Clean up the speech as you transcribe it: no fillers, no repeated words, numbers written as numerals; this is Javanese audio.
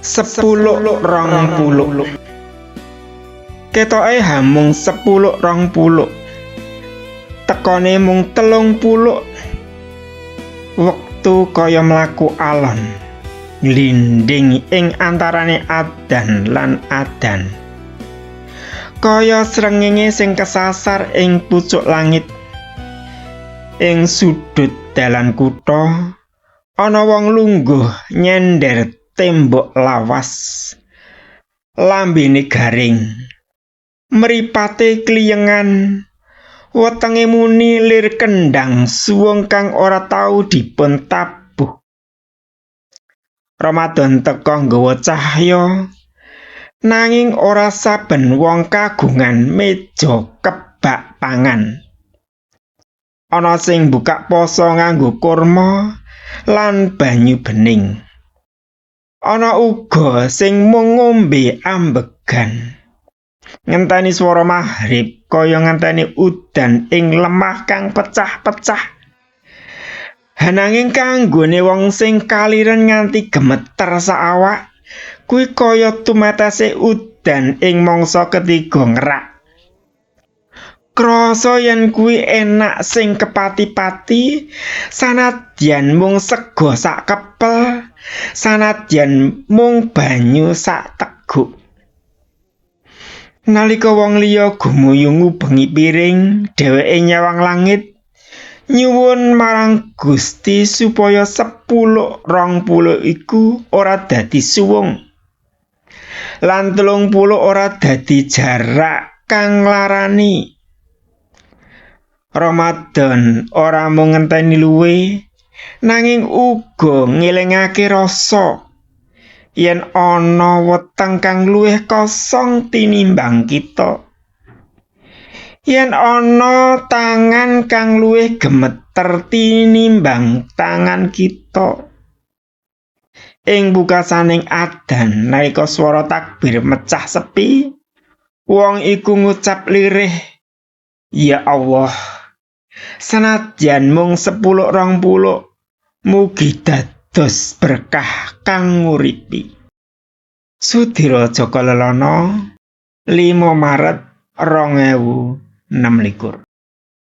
10 20. Ketoke hamung 10 20. Tekone mung 30. Wektu kaya mlaku alon. Glinding ing antarane adan lan adan. Kaya srengenge sing kesasar ing pucuk langit. Ing sudut dalan kutha ana wong lungguh nyender tembok lawas. Lambene garing. Mripate kliyengan. Wetenge muni lir kendhang suwung kang ora tau dipun tabuh. Ramadan teka nggawa cahya, nanging ora saben wong kagungan meja kebak pangan. Ana sing mbukak pasa nganggo kurma lan banyu bening. Ana uga sing mung ngombe ambegan. Ngenteni swara maghrib kaya ngenteni udan ing lemah kang pecah-pecah. Ananging kanggone wong sing kaliren nganti gemeter saawak, kuwi kaya tumetese udan ing mangsa ketiga ngerak. Krasa yen kuwi enak sing kepati-pati, sanadyan mung sega sak kepel, sanadyan mung banyu sak teguk. Nalika wong liya gumuyu ngubengi piring, dheweke nyawang langit, nyuwun marang Gusti supaya 10 20 iku ora dadi suwung. Lan 30 ora dadi jarak kang nglarani. Ramadan ora mung ngenteni luwe, nanging uga ngelingake rasa yen ana weteng kang luwih kosong tinimbang kita. Yen ana tangan kang luwih gemeter tinimbang tangan kita. Ing pukasaning adan nalika swara takbir mecah sepi, wong iku ngucap lirih, "Ya Allah, sanadyan mung 10 20, mugi dados berkah kang nguripi." Sudira Jaka Lelana, 5 Maret 2026.